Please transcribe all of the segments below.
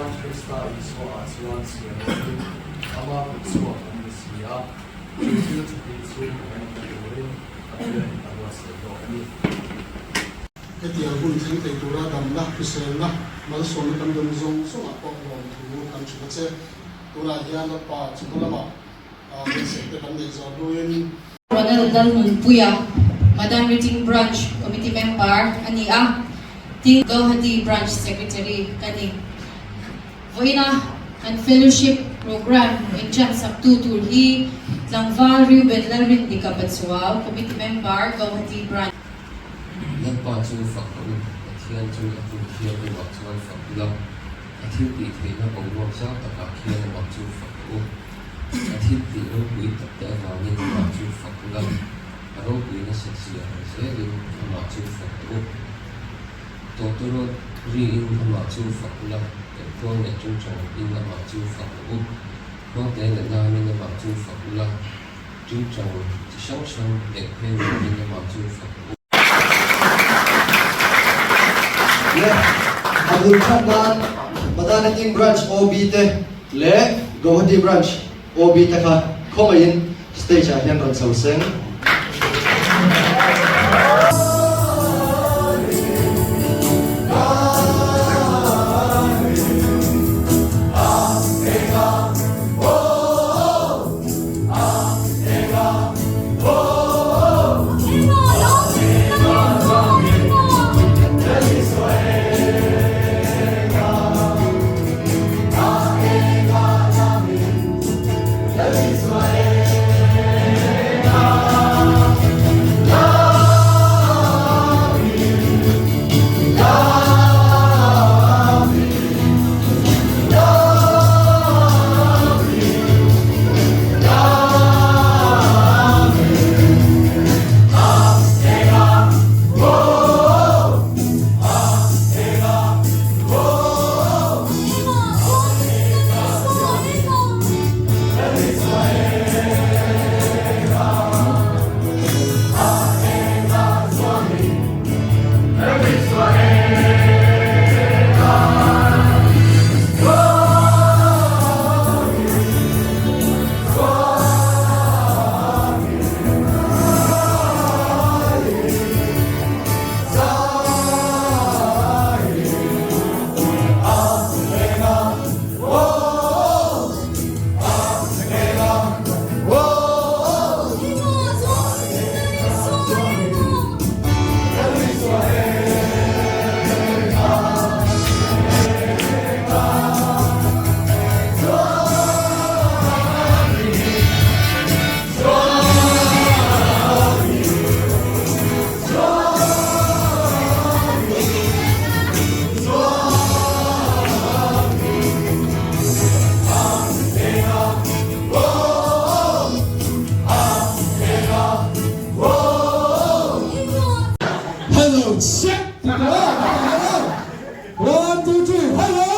chuan Krista Isuaah chuan siam lovin ama kutchhuak an ni si a, chu thil tha tih chu kan hmu turin Pathianin a buatsaih tawh a ni. Hetiang hun thleng thei tura damna, hriselna, malsawmna kan dawn zawng zawngah pawh lawmthu kan hrilh a che. Tunah hian Lalpa chhung lamah beisei te kan neih zawh hnuin. Ronald Lalnunpuia, Madan Reading Branch Committee Member a ni a, tin Gauhati Branch Secretary ka ni. Vawiina kan Fellowship Programme inṭan saktu tur hi Tlangval Reuben Lalrindika Pachuau, Committee Member, Gauhati Branch. Lalpa chu fak rawh u, Pathian chu a hmun thianghlimah chuan fak ula, a thil tih theihna boruak zau takah khian amah chu fak rawh u. A thil tih ropui tak te avangin amah chu fak ula, a ropui nasat zia ang zelin amah chu fak rawh u. Tawtawrawt riin amah chu fak ula, kaihkhuang leh ṭingṭang in amah chu fak rawh u. Khuangte leh namin amah chu fak ula, ṭingṭang chi hrang hrang leh phengrualin amah chu fak rawh u. Le a bul that nan Madani Team Branch OB te leh Guwahati Branch OB te kha khawngaihin stage ah hian rawn chho seng. Hello check hello one two three hello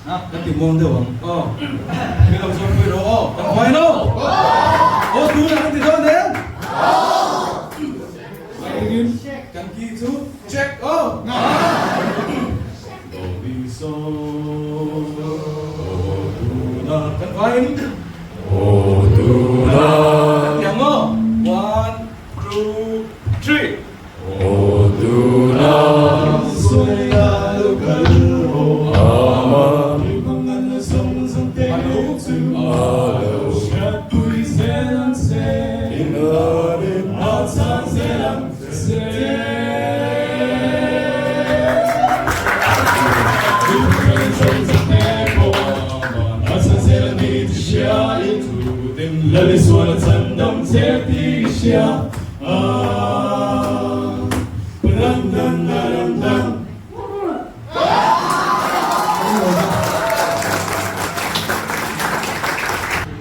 Kan ti muang deuh ang aw. Min lo zawng pui rawh aw. Kan huai no. Aw tunah kan ti dawn em? Engin kan ki chu check aw. Do mi so aw tunah kan huaiin. Aw tunah. Kan ti ang aw. One, two, three.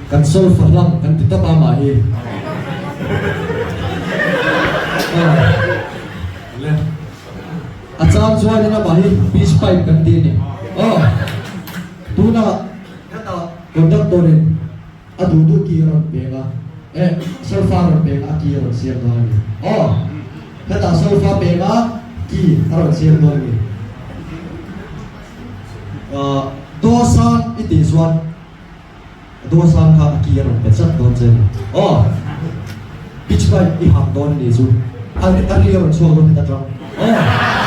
Kan solfa hlang kan ti tawp a mah hi. A chang chuan in amah hi peace pipe kan ti a ni. Aw tunah hetah conductor in A duh duh ki a rawn peng a, eh, solfa a rawn peng a, a ki a rawn siam dawn a ni. Aw, hetah solfa peng a, ki a rawn siam dawn a ni. Uh, dawhsan i tih chuan dawhsan kha a ki a rawn pe chat dawn che a ni. Aw, pitch pipe i hak dawn a ni chu, a ri a rawn chhuak dawn heta tang. Aw.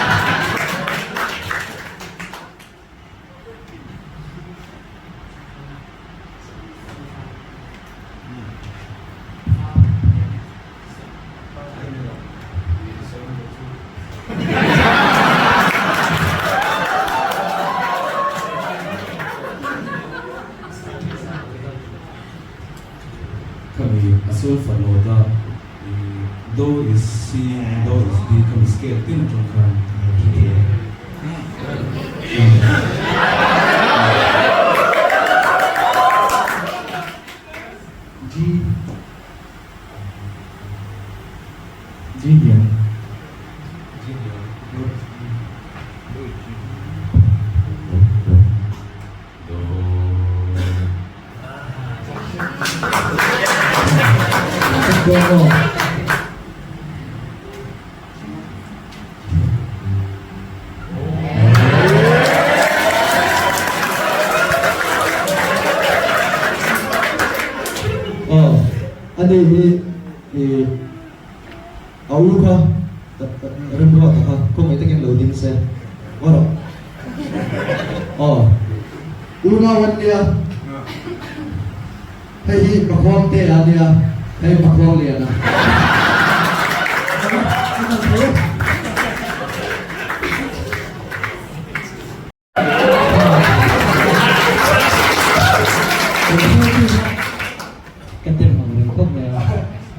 Khami a solfa note a do is C do is D khami scale tin atang khan a hre thei a. G G hian G hian Do is D Do is G Do Aw, ani hi i a u kha remruata kha khawngaih takin lo ding se aw rawh. Aw, unau an nia. Hei hi Pakhuang te a nia, hei Pakhuang lian a. Ka tem ang reng khawp mai a,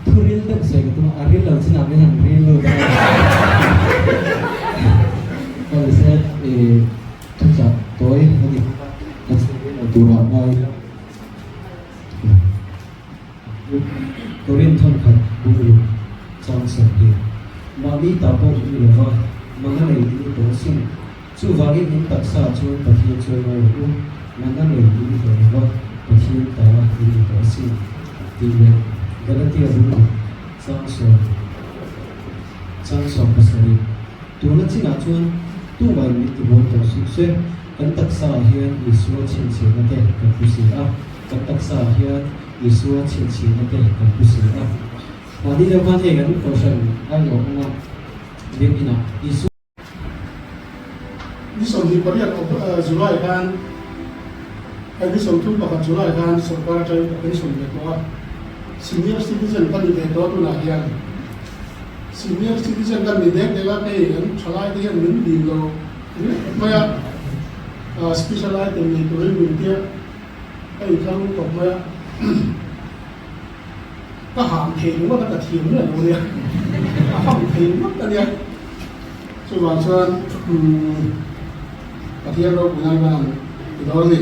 thu ril deuh sawi ka tum a, a ril lo chinah min han ril lut a. Ka se i thuchah tawi a ni bawk a, ka chhung ril lo turah ngai ila. Korinth thawnkhat bung ruk chang 20. Mahni ta pawh in ni lova, mana nei in ni tawh asin. Chuvangin in taksa chuan Pathian chuai ngai rawh u, mana nei in ni tawh lova, Pathian ta in ni tawh asin. Tih leh Galatia bung ruk chang sawm chang 17. Tuna chinah chuan tumah in min tibuai tawh suh se, kan taksa ah hian Isua chhinchhiahna te kan pu si a, kan taksa ah hian Isua chhinchhiahna te kan pu si a. Mahni deuh khan hei kan kohhran a inawm anga biakinah Isua. Ni 28 July khan ni 31 July khan sorkar atangin ka pension ve tawh a, senior citizen ka ni ve tawh a tunah hian. Senior citizen kan ni dek dek a, hei an thalai te hian min dil lo ringawt mai a, special item nei turin min tia. Ka inthlahrung tawp mai a. Ka ham thei ringawt a, ka thiam miah lo ania. Ka ham thei ringawt ania. Chuvang chuan Pathian ropui nan kan han ti dawn a ni.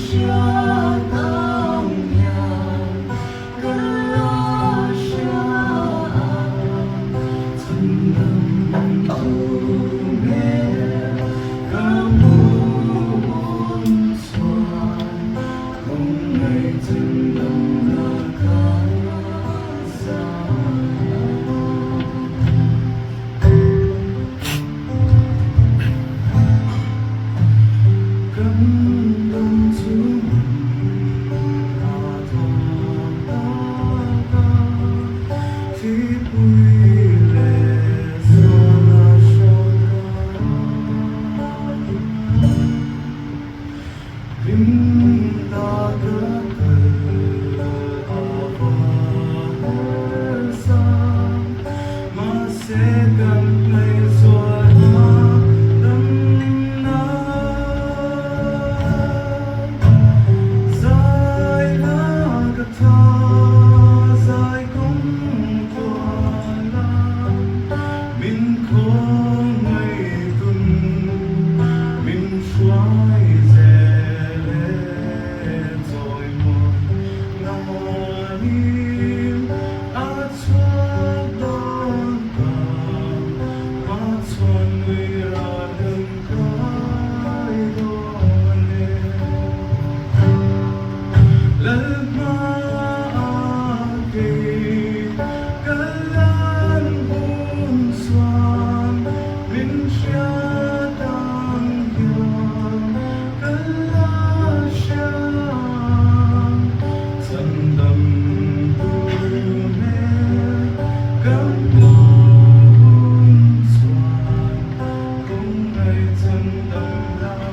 hriat ang hian ka la hria a, chhandam tu hmel ka hmuh hun chuan kawng chhandam la ka sa. Kan dam chungin a thawk tak a, thipui leh zawn a hrawk a. Hlim tak a kal a va harsa, mahse kan hnaihzual a dam na. Zai la ka tha, zai kawng tual a, min khawngaih tun min hruai zel e chawi mawi nain a chhuak dawn ta hma chhuan nui ral kan kai dawn e Lalhma a kei ka lan hun chuan min hriat ang hian ka la hria Chandam tur hmel ka hmuh hun chuan kawng chandam la ka sa.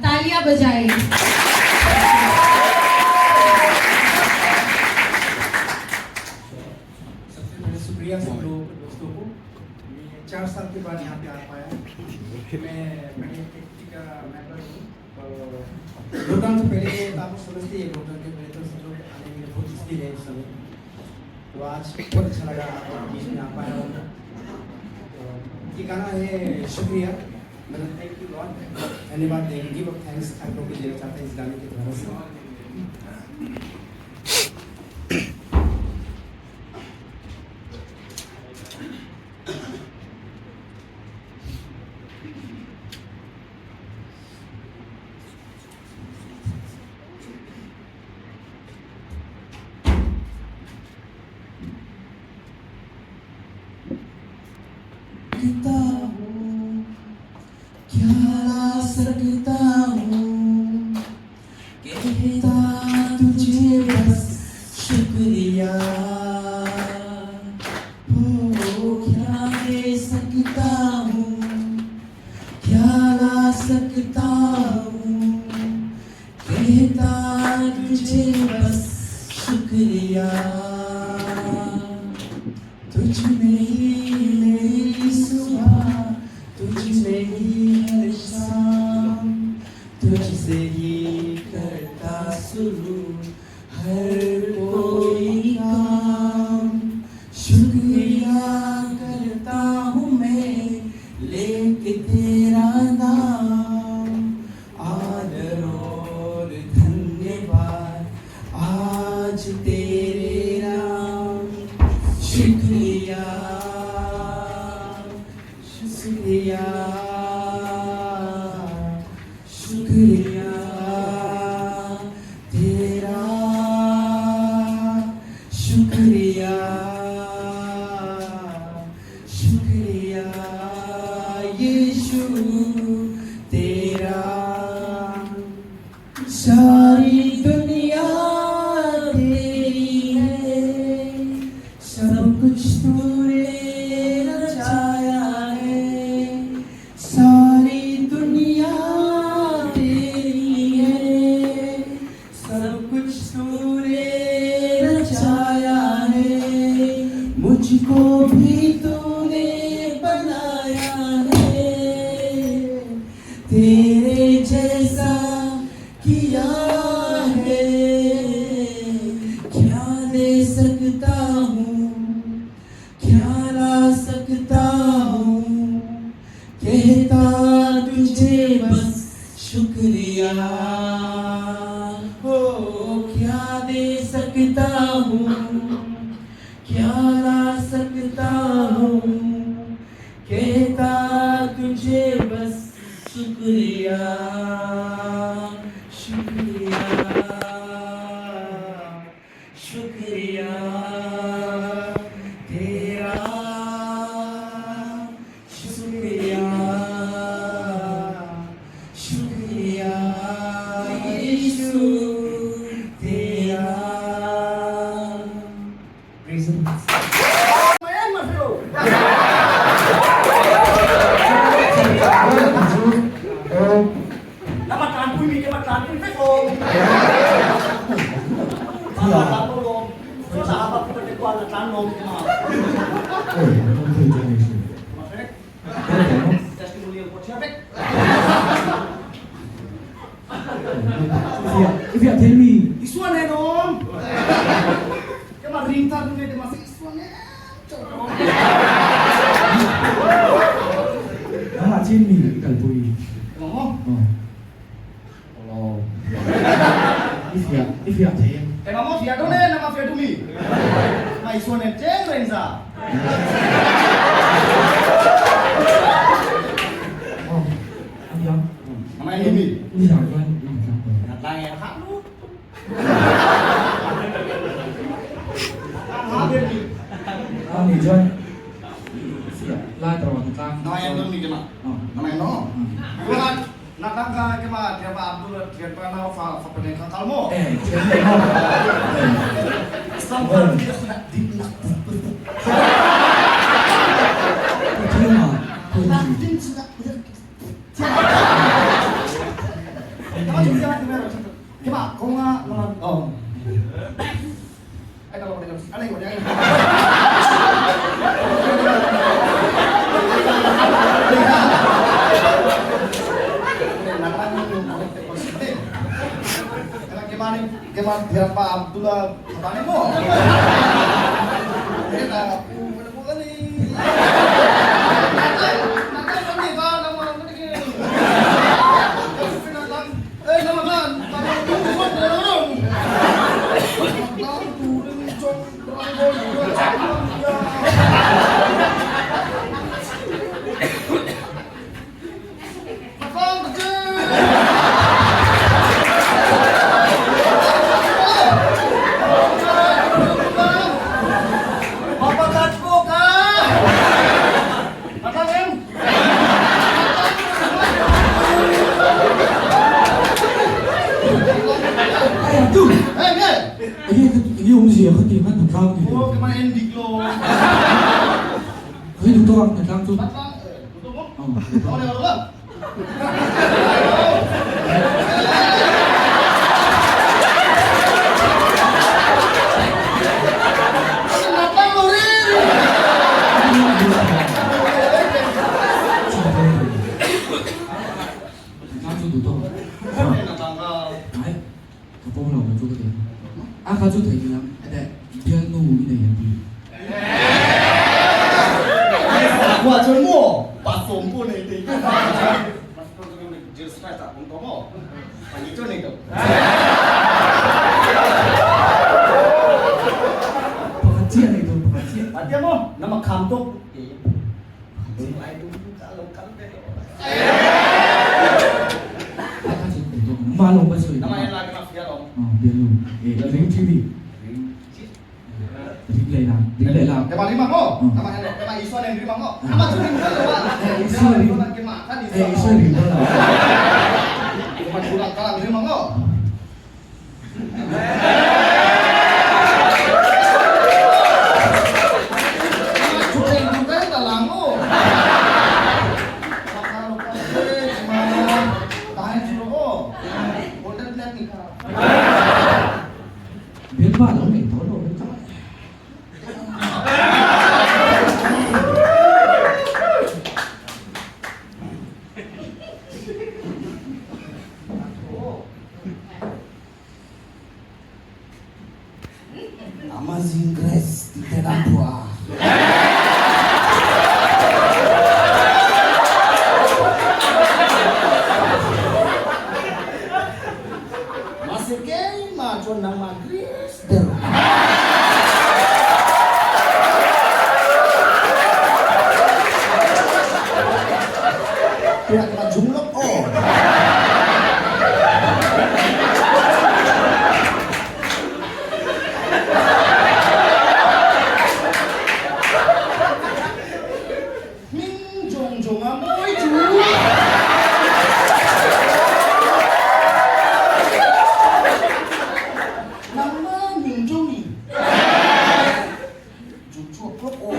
तालियां बजाएं। सबसे पहले शुक्रिया सब लोगों को, दोस्तों को। मैं 4 साल के बाद यहाँ पे आ पाया। मैं पहले फैक्ट्री का मेंबर हूँ और लॉकडाउन से पहले तो आप लोग समझते हैं, लॉकडाउन के पहले तो सब लोग आने के लिए बहुत मुश्किल है उस समय। तो आज बहुत अच्छा लगा आपके बीच में आ पाया हूँ। तो ये गाना है शुक्रिया, मतलब thank you God, धन्यवाद देंगे, give up thanks आप लोग को देना चाहते हैं इस गाने के द्वारा से। सकता हूँ कहता तुझे बस शुक्रिया हो क्या दे सकता हूँ क्या ला सकता हूँ कहता तुझे बस शुक्रिया तुझ में ही मेरी सुबह तुझ में ही हर शाम तुझसे ही करता शुरू हर कोई काम शुक्रिया करता हूँ मैं लेके तेरा नाम आदर और धन्यवाद आज तेरे नाम शुक्रिया शुक्रिया शुक्रिया तेरा शुक्रिया शुक्रिया यीशु तेरा सारी दुनिया तेरी है सब कुछ तूने रचाया है सारी दुनिया तेरी है सब कुछ तूने रचाया है मुझको भी तूने बनाया है तेरे जैसा किया है क्या दे सकता हूँ क्या ला सकता हूँ कहता तुझे बस शुक्रिया हो क्या दे सकता हूँ क्या ला सकता हूँ कहता तुझे बस शुक्रिया शुक्रिया शुक्रिया तेरा शुक्रिया शुक्रिया यीशु तेरा। Praise the Lord. Ayan, Matthew! Nama tlan pui mi ke ma tlan pui vek om. Ma tlan lo lom. So sa apa pu te kwa la tlan lom ma. Oi, kan thei te ni. Ma vek. Testimonial ko chia vek. If you tell me Isuan eh nom. Ke ma ring tar ne te ma se isuan eh. Ah, chin mi kal pui. Ma mo. Oh. Lo. If you tell Te ma mo fia do ne na ma fia du mi. Ma isuan eh cheng ren sa. Oh, anh nhớ. Ma ni mi. Ni sao chuan, ni sao. Na tlang eh ha lu. Ha be mi. Ah, ni chuan. Lai taro ni tlang. Na em don mi ke ma. Oh. Na ma no. Ko na na tang ka ke ma dia pa Abdul dia pa na fa fa pa ka kalmo. Eh, chen ne ho. Islam kan dia na di na. Thế mà. Na din na. Tama chung siya na Ke ma ko nga mga oh. Ay kalau ko alay ko diyan. Gimana dia Pak Abdullah apa mo? Eh na pu mana po kani. Eh nama kan, Amazing Grace tih te nan phuah a. Mahse keimah chuan nangmah Grace ber. Tunah ka jung lawk aw. Hming jawng jawng a mawi chu. Nangma hming jawng i. Jung chhuak tlawk aw.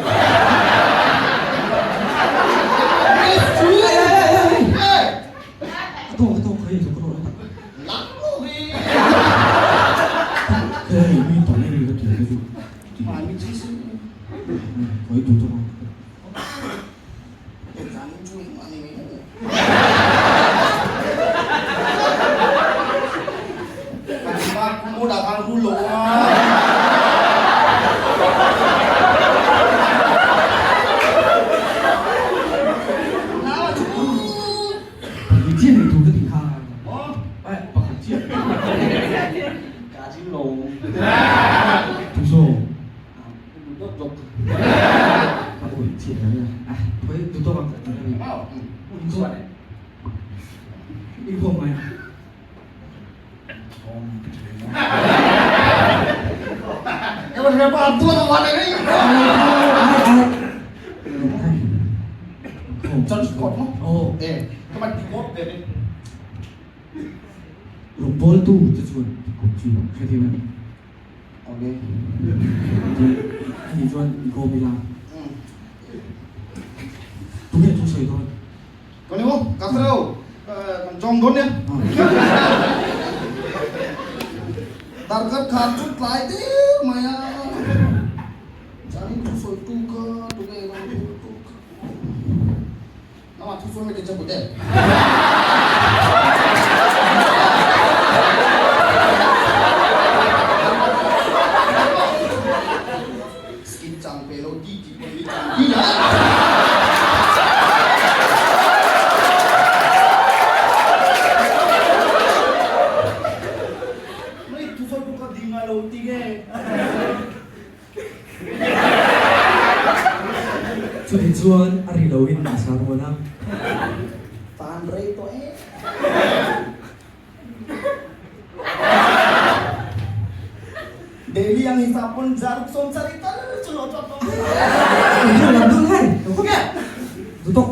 Chutichuan a ri loin a sa rual a. Tan rei tawh e. Daily ang hisapon jaruk som cari tal chu lo chot tawh. Tutok.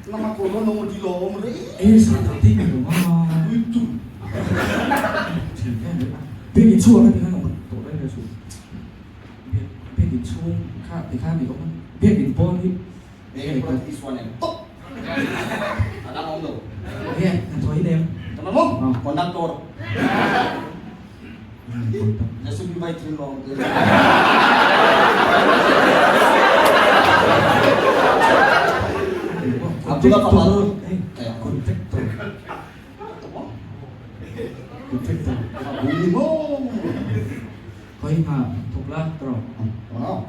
Nama ko lo nong di lo om rei. E sa ta ti mi lo ma. Itu. Biak in chhung ah kha ti khan awm tawh reng reng suh. Biak in chhung kha ti khan i awm a, biak in pawn hi. Ruat Isua nen tawp. A dang awm lo. Nge, hnathawh hi nem. Ka mamawh, conductor. JCB vai thil lawng te. Abdullah kapal. Contractor. Contractor. Bumi mo. Koi ha thok la tro.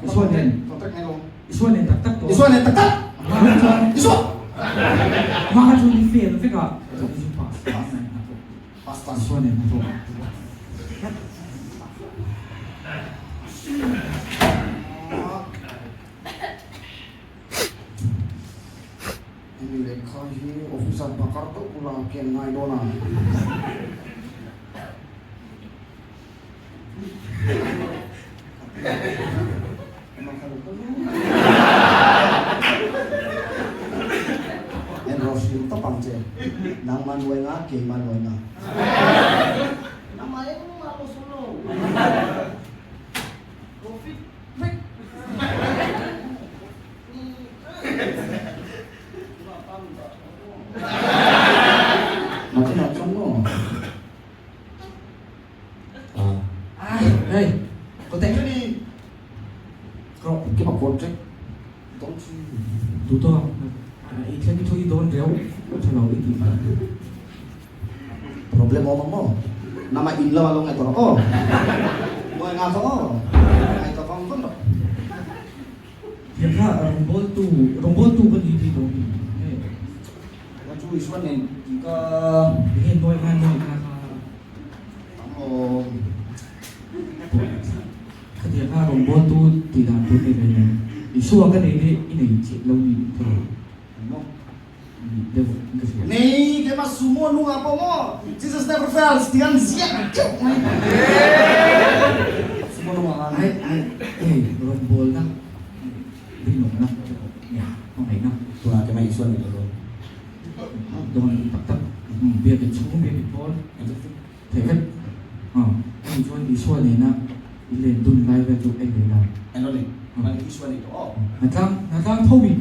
Isua nen. Contract nei lo. Isua nen tak tak to. Isua nen tak tak. Isua. Ma kha chu ni fail vek a. Chu pass. Pass pass. Isua nen thok. Hemi lehkha hi officer pakar deuh bula ken ngai dawn a. En rawh hrim tawp ang che. Nangmah nuai nga, keimah nuai nga. Nangmah engmah pawh sawi lo. Profit vek. Macam macam maw. Hei, contact. Keimah contract dawn chu. Duh tawk i thlen i thui dawn reuh tha lo i tih kha. Problem awm ang maw? Nama in lo a lo ngaihtuah rawh aw. Ngawi nga kha aw. Ngaihtuah vang vang rawh. Tiang kha rawngbawltu, rawngbawltu ka ni tih dawn ni. Ka chu Isua nen tih ka. Enge nuai nga nuai nga kha. Aw. Khatiang kha rawngbawltu tih dan tur nei ve nen. Isua ka nei hi i nei chiah lo ni tih thawh. Maw? Ni deuh in ka hria. Nei keimah sumo nungah pawh maw Jesus never fails tih an ziak teuh mai. Sumo nungah khan. Ai ai hei rawngbawlna rinawmna te pawh nia hmangaihna. Tunah keimah Isua nei lo dawn. Dawn tak tak biakin chhung biakin pawl theih vek. Ani chuan Isua nena i len dun lai vel chu en leh la. En lo ni. Tunah Isua nei tawh aw. Hnatlang hnatlang tho in.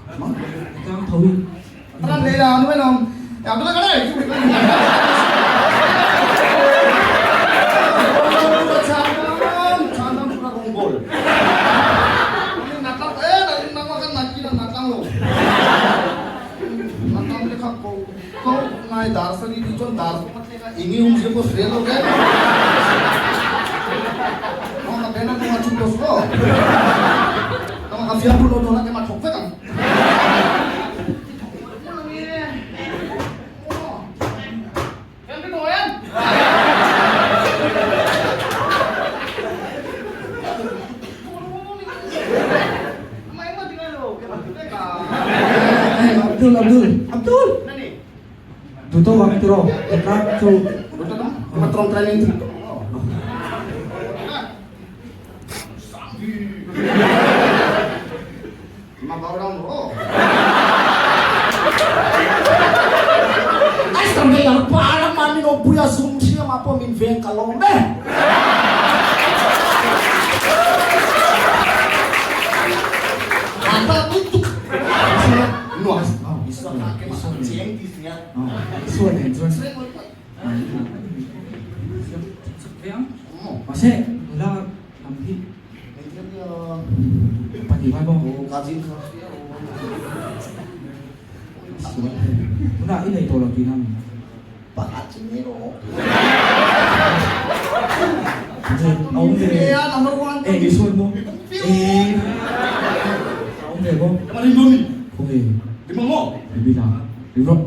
Hnatlang tho in. Hnatlang nei la nuai lo. Abdullah ka nei. Abdul Abdul Abdul Duto ang tiro Teka chu Isua nen chuan Mahse nula lam hi pahnih vai maw? Tunah i nei tawh lo tihna mi? A awm ve e Isua maw? E a awm ve maw? Khawnge? Bibila Ri rawh.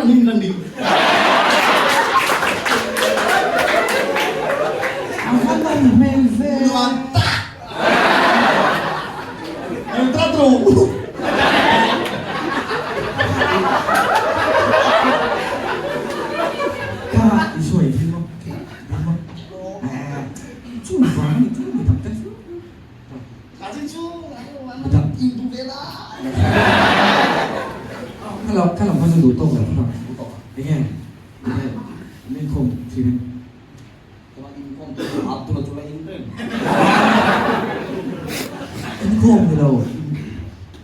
hin kan ni. A va nawm hmel ve. Nuam tak. Ultra true. Kha i sawi thil maw? Thil maw? Chu vang a ni chu mi dang te chu. Kha chi chu an in duh ve la. Kha lam kha lam kha chu duh tawk lo kha. Enge enge min khawm thin in. Inkhawm ni lo.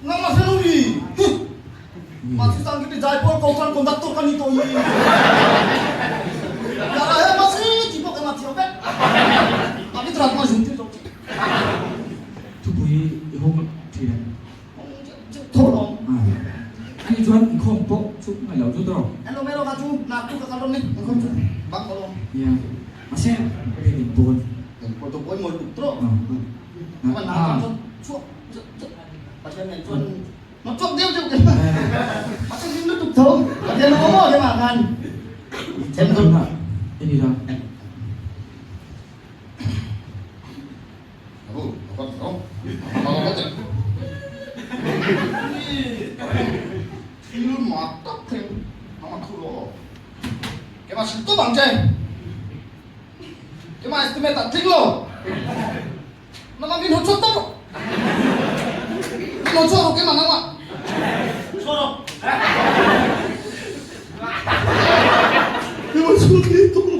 Nangmah hre lo ni. Mahse sang ki Jaipur Kohhran conductor ka ni tawh hi. Yara he mahse ti pawh keimah thiam vek. Pavitra kuma zin tir zawk chi. Thupui i hawng thin em? Tho lawm. Ani chuan inkhawm pawh chu ngaih lo chu tawh. Hello melo kha chu nak tu ka kal rawn ni inkhawm chu bang ka lawm. Nia mahse ka in pawn. Engpawh chu pawimawh lutuk tawh. Ka na chuan chhuak Pathian nen chuan ma chhuak deuh deuh ke Pathian hlim lutuk tho Pathian a awm aw hema khan. Then tunah ini la. Thil mak tak theng nangmah thu lo aw. Keimah hrilh tawp ang che. Keimah estimate ah tling lo. Nangmah min haw chhuak tawp rawh. Min haw chhuak rawh keimah nangmah. Chhuak rawh. Keimah chhuak hi tawp rawh.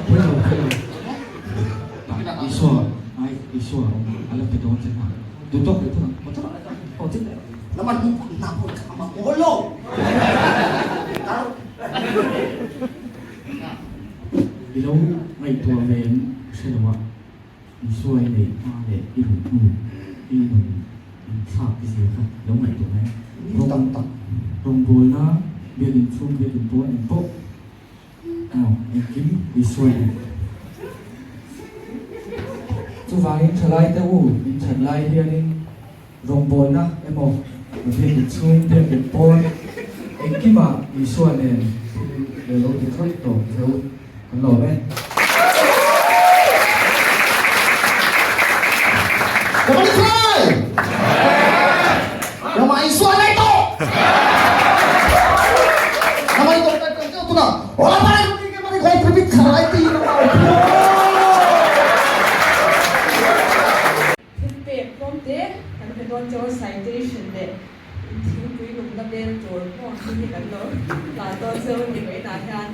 Pawilo pawilo. Isua ai Isua a la pe dawn che hna. Duh tawk leh thung ang. Aw chawt aw chawt leh. Nama hnu na pawh ka ma mawl lo. Tar. I lo ngaihtuah ve em hre lo a, Isua i neih hma leh i ruh hnu i nun inthlak i zir kha lo ngaihtuah mai. Rawng tak. Rawngbawlna biakinn chhung biakinn pawn eng pawh aw engkim Isua i neih. Chuvangin thalaite u inthat lai hianin rawngbawlna emaw biakinn chhung biakinn pawn engkimah Isua nen thil lo ti thawih tawh cheu kan lawm e. Thilpek tlawmte kan pe dawn chauh a, citation leh thingpui lumna bel tur pawh hi kan lo hlan dawn chauh a ni mai inah hian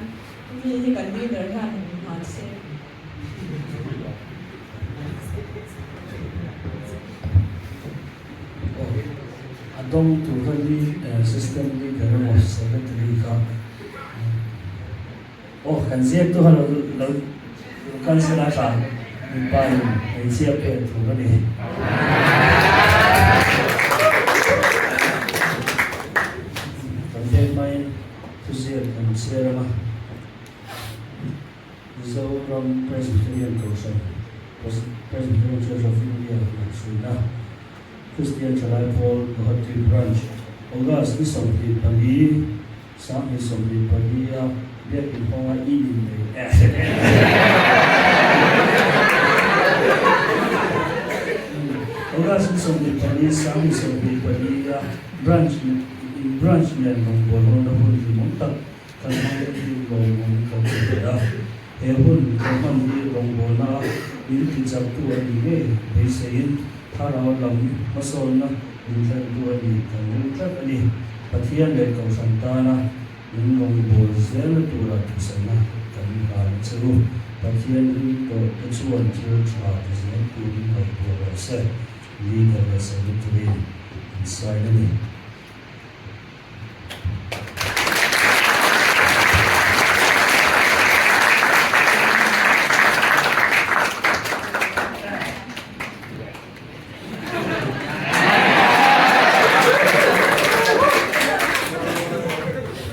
mi hi kan leader hian han inhlan se. A dawng tur kha hi assistant leader emaw secretary kha Aw, kan ziaktu kha lo lo kal se la tha, mipa in hmeichhia pek tur a ni. Kan pek hmain thuziak kan chhiar ang a, Mizoram Presbyterian Kohhran, Presbyterian Church of India hnathsuihna, Kristian Thalai Pawl Guwahati Branch, August ni 24, 2024 a biakin hawnga i innei e. August ni 24, 2024 a branch in branch nen rawngbâwl hawna hun hlimawm tak kan hmang leh hi lawmawm kan ti hle a. He hun kan hman hi rawngbâwlna a min tichaktu a ni ngei beiseiin thlarau lam hmasawnna min thlentu a ni kan ring tlat a ni. Pathian leh Kohhran tana min rawngbâwl zelna tura thusaina kan hlan che u. Pathian ring tawh te chuan thil tha ti zel turin ngaihtuah rawh se. Leader leh Secretary an sign a ni.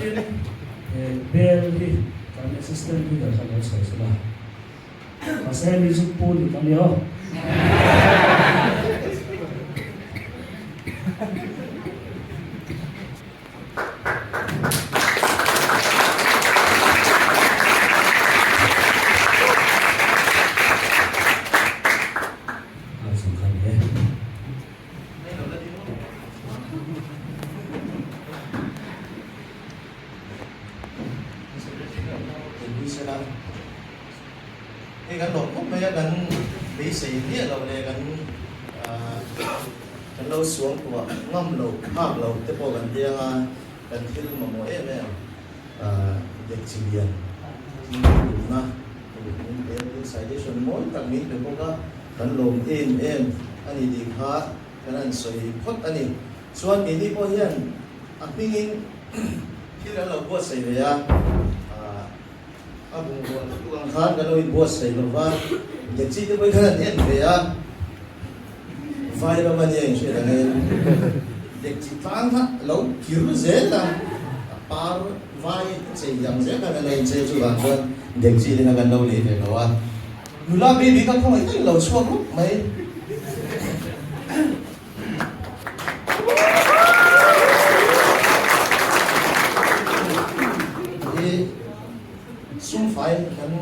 Tin, he bel hi kan assistant leader kha lo chho sela, mahse mi chu pu dik a ni aw. Hei kan lawm khawp mai a, kan beisei miah lo leh kan kan lo suang tuah ngam lo, nghak lo te pawh kan tiang a, kan thil mamawh em em dek chi lian thil duhna tur min pe a, tin citation mawi tak min pe bawk a, kan lawm em em a ni tih kha kan han sawi phawt a ni. Chuan keini pawh hian a hmingin thil an lo buatsaih ve a, a bungrua lutuk ang khan kan lo inbuatsaih lo va, dekchi te pawhin khan an en ve a, vai ram a nia inhriat angin dekchi tlang kha a lo kir zel a, a par vai chei ang zel khan an la inchei chuvang chuan dekchi te kha kan lo lei ve lo a, nula baby kha khawngaih takin lo chhuak rup mai. Hi sumfai kan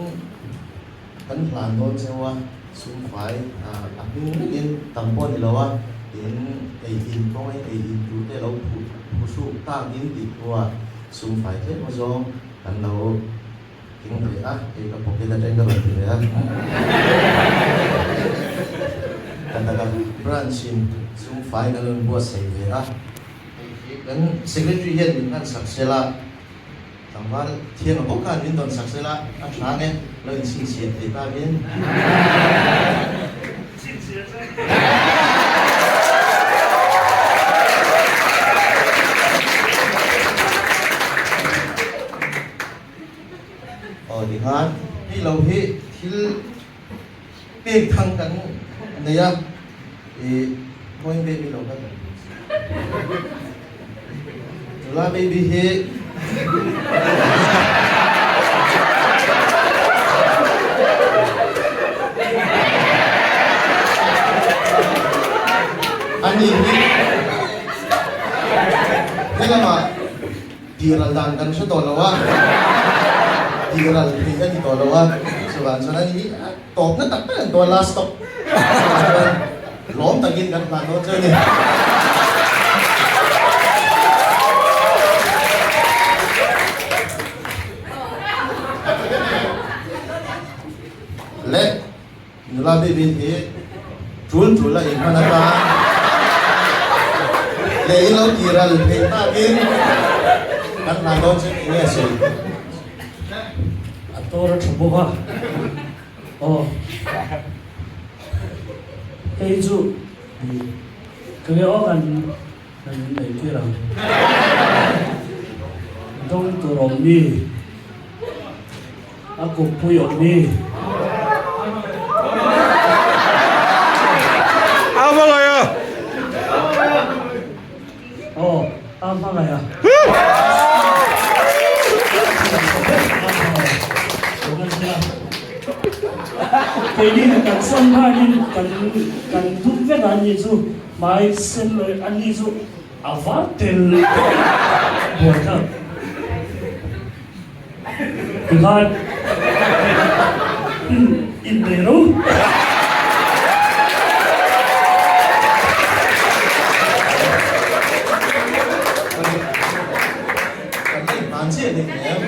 kan hlan dawn cheu a, sumfai a hming vekin tam pawh a ni lo a, tin ei in kawngin ei in tur te lo phuh phuhruk takin tih hnuah sumfai tlem azawng kan lo Keng ve a, hei ka pocket atang ka rawn ti ve a. Ka taka branch in sum fai kan rawn buatsaih ve a, hei hi kan secretary hian min hman sak sel a, tlangval thianga bawk khan min dawn sak sel a, a tha nge lo inchhinchhiah thei takin. Aw tikhan hei lo hi thil pek thang kan nei a, ih khawiin baby lo kan Nula baby hi ani hi helamah Tiral dan kan hre tawh lo a, tiral thei a ni tawh lo a, chuvang chuan ani hi a tawpna tak tak an tuah last stop chuvang chuan lawm takin kan hlan dawn chu a ni. Le nula bik hi Tul tul a inhman atan leh in lo tiral theih takin kan hlan dawn chu eng nge sawi? A tor a tha bawk a, aw hei chu ka nge aw kan kan nei tir ang dawng tur awm mi. A kawppui awm ni. A hmangaih a. Aw, a hmangaih a. Keini kan sam khanin kan kan dum vek a ani chu hmai sen leh ani chu a var tel buai thlak. Tikhan innei ro. Kan la inhman chiah nih hmel.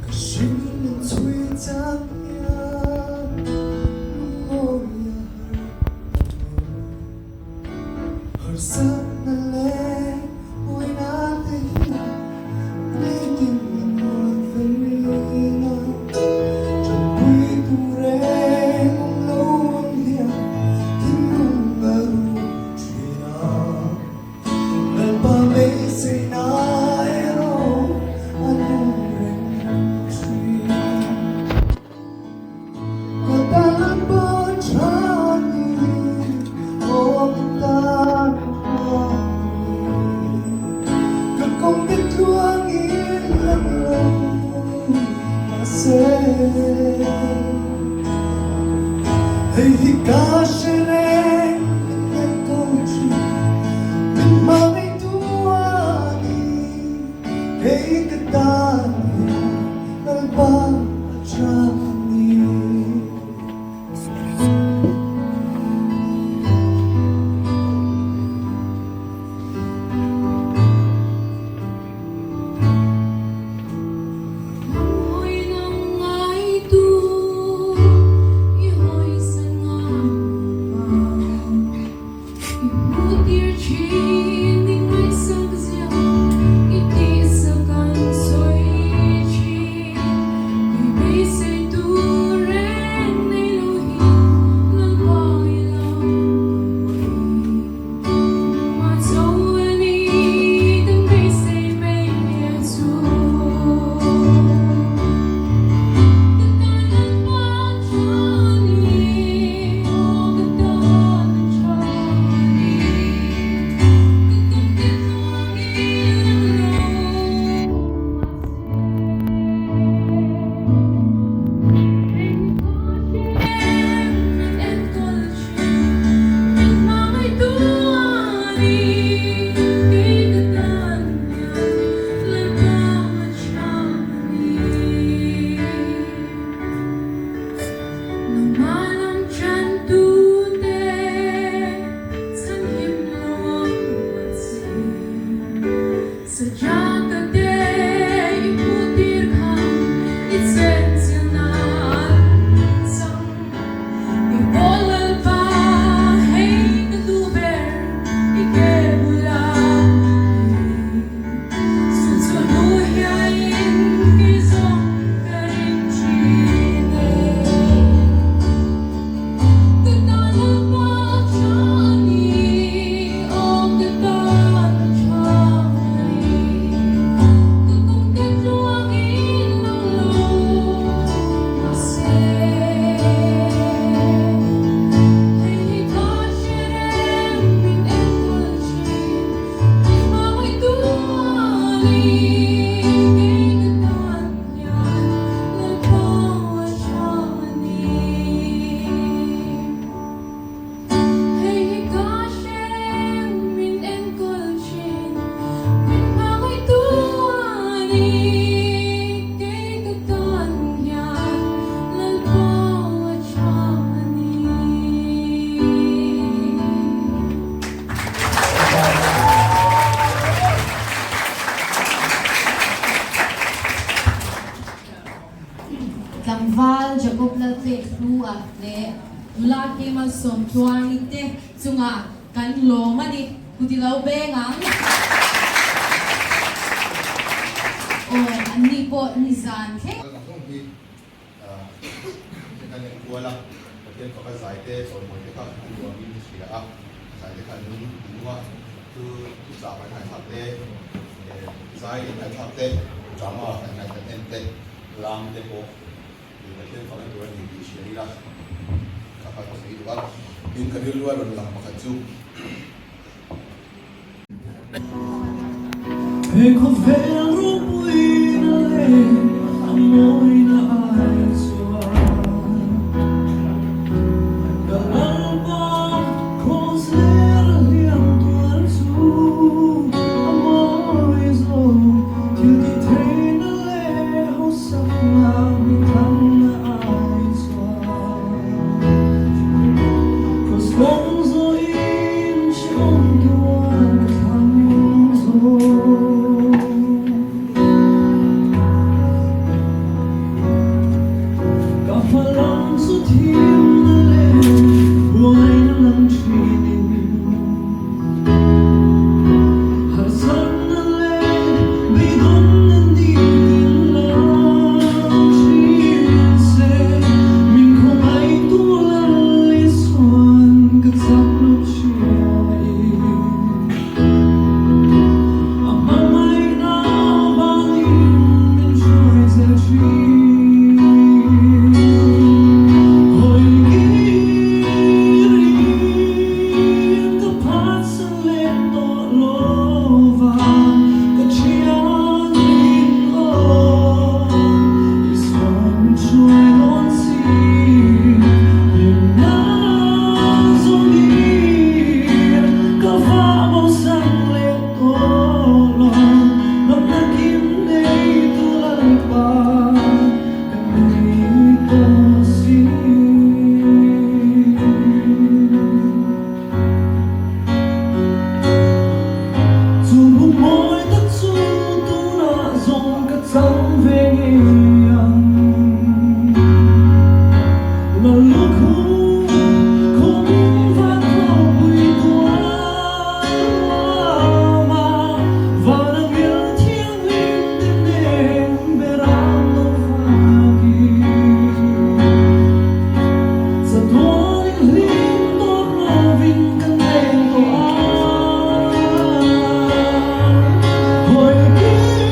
Ka hring min chhui chak hian. Hei hi ka hre reng min enkawl thin min hmangaihtu a ni. Kei ka tan hian Lalpa a tha a ni. Tlangval Jacob Lalpek Hlua leh nula Kemal Sawmtluangi te chungah kan lawm a ni. Kuti lo beng ang. Aw, anni pawh nizan thleng. Kal ang hi kan en kual a, Pathian faka zai te chawimawi te kha an nuamin ka hria a, zai te kha an nung an nung a, thu thuchah kan ngaihthlak te, zai kan ngaihthlak te, drama kan ngaih kan en te, lam te pawh Pathian fak na tur a ni tih hria ila ka kha ka sawi duh a, tin ka rilru a rawn lang pakhat chu. He khawvel ropuina leh a mawina ai chuan ka Lalpa khaw zel hliam tuar chu a mawi zawk thil tih theihna leh hausak mi tlanna ai chuan Kraws kawng zawhin hrehawm tuar ka thlang zawk. chang ve ngei ang. Lallukhum khumin van khawpui tual ruama van a ngil thianghlim te nen beram lo fakin. Chatuanin hlim tawp lovin kan leng tawh ang. Hawi kirin.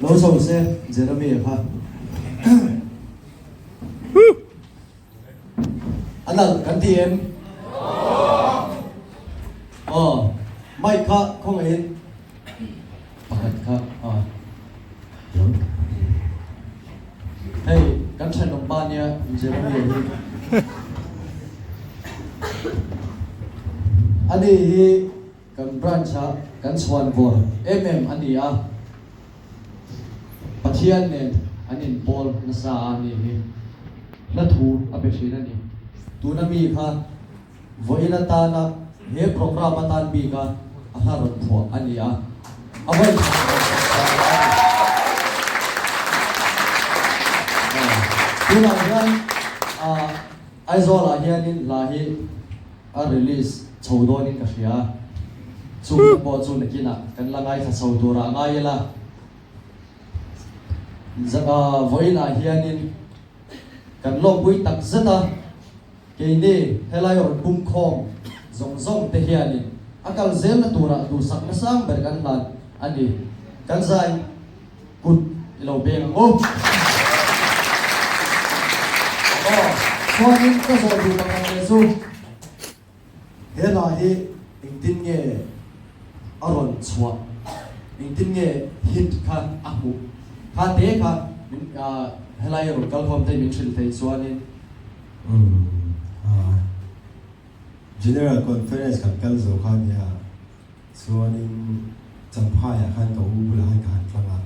Lo chho se Jeremy a kha. A nalh kan ti em? Aw, mic kha khawngaihin pakhat kha a. Hei, kan thenawm pa nia Jeremy a hi. Ani hi kan branch ah kan chhuan vawr em em a ni a. Pathian nen an inpawl nasa a ni hi hla thu a pe thin a ni. Tuna mi kha vawiin atana he program atan bika a hla rawn phuah a ni a, a vawi khat rawn phuah a ni. Tunah hian Aizawlah hianin hla hi a release chho dawnin ka hria. Chungte pawh chu nakinah kan la ngaithla chho turah ngai ila. Vawiinah hianin kan lawmpui tak zet a, keini helai rawn pumkhawm zawng zawng te hianin a kal zelna turah duhsakna sang ber kan hlan a ni. Kan zai kut i lo beng ang u. Aw, chuanin ka zawh duh pakhat leh chu he hla hi engtin nge a rawn chhuah, engtin nge hit kha a hmuh kha te kha min helai rawn kal khawm te min hrilh theih chuanin. Umm, General Conference kan kal zo kha nia. Chuanin Champhaiah khan ka u bulah khan ka han tlang a,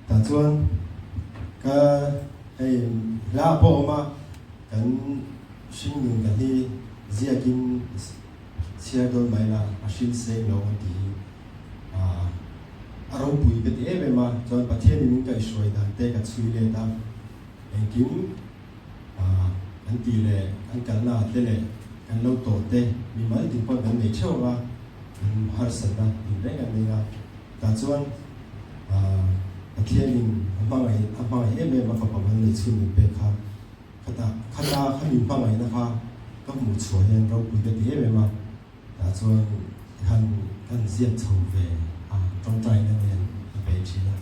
tah chuan ka hei hla pawh a awm a, kan hringnun kan hi ziakin chhiar dawn mai la, a hrin seng lo an tih hi a ropui ka ti em em a, chuan Pathianin min kaihhruai dan te ka chhui let a, engkim Kan tih leh kan kalna ah te leh kan lo tawh te mimal tin pawn kan nei theuh ang a, kan harsatna tin reng an nei a, tah chuan Pathianin a hmangaih a hmangaih em em a fapa mal nei chhun min pek kha khata khata kha min hmangaihna kha ka hmuh chhuah hian ropui ka ti em em a, tah chuan han kan ziak chho ve a tawngtaina nen a bei thin a.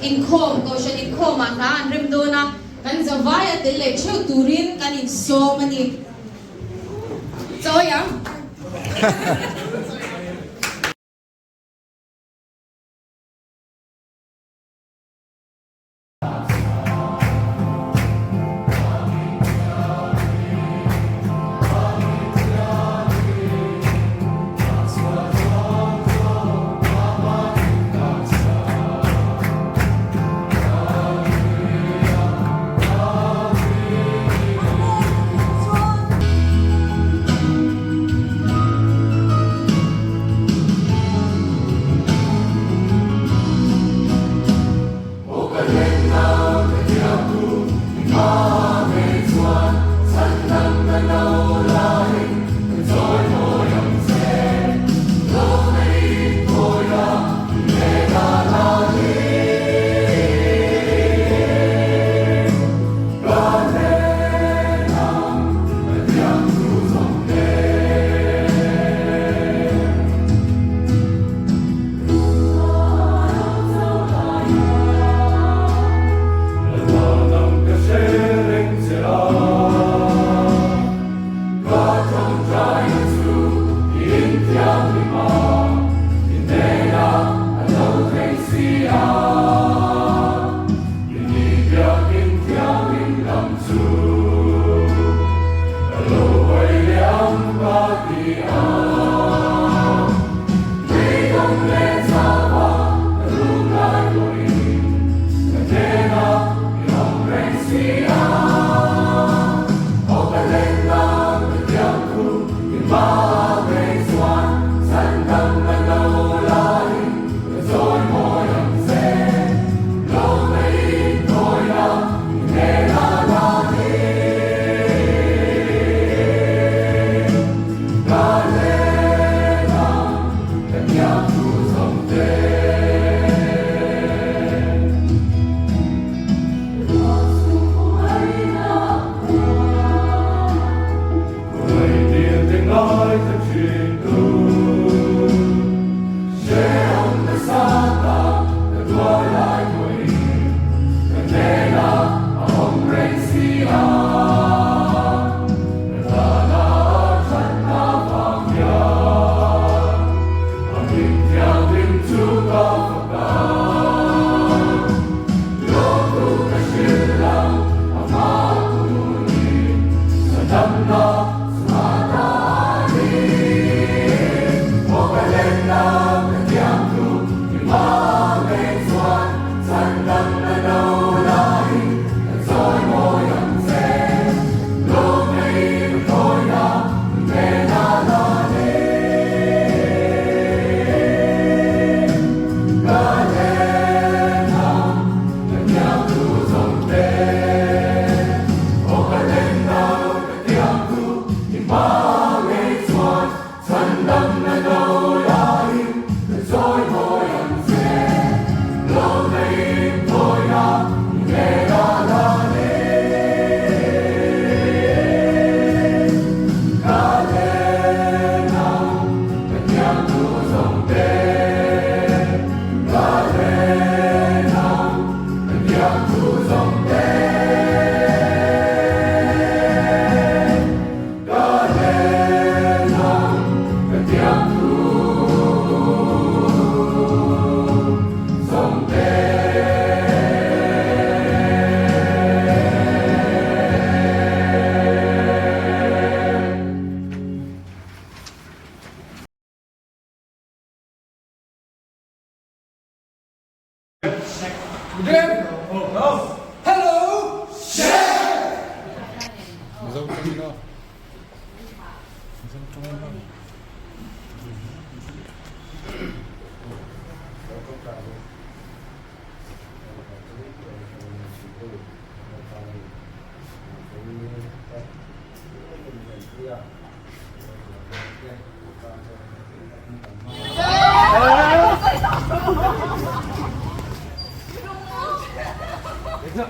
Inkhawm, Kohhran inkhawmah hla an rem dawn a, kan zavai a tel leh theuh turin kan insawm a ni. Chawi ang.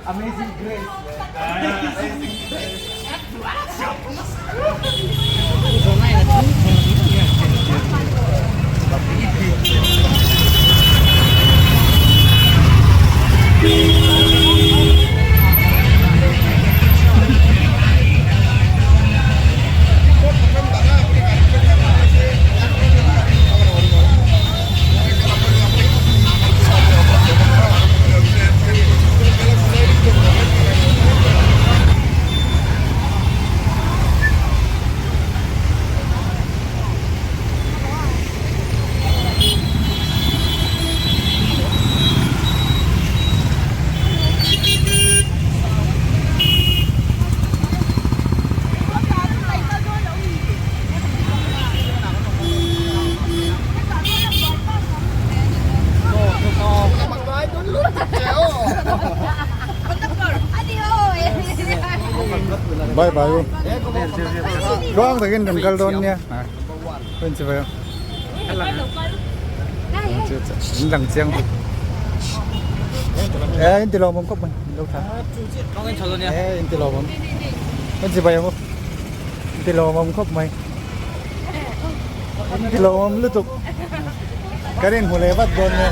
Amazing Grace. Amazing Grace. Bye bye u. Tluang takin kan kal dawn nia. Hun chi vai u. In lang chiang bawk. E in ti lawmawm khawp mai. In lo tha. E in ti lawmawm. Hun chi vai u. In ti lawmawm khawp mai. In ti lawmawm lutuk. Kan inhmu leh vat dawn nia.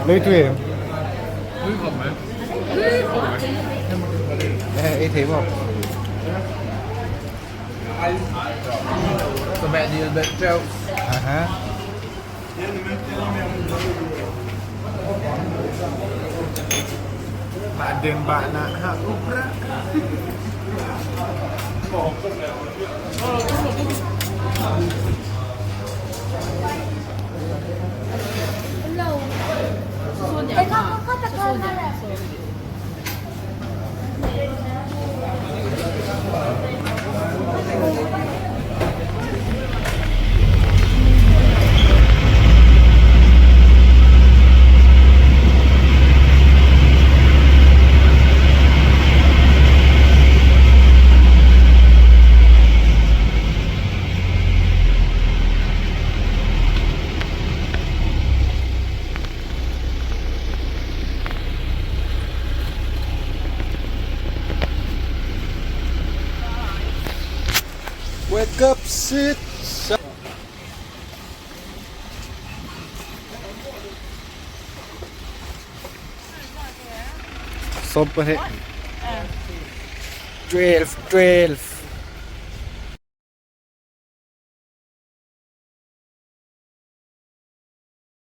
Lấy tùy em. Ê, thấy không? À ha. Wake up sit Sawm pahnih 12 12.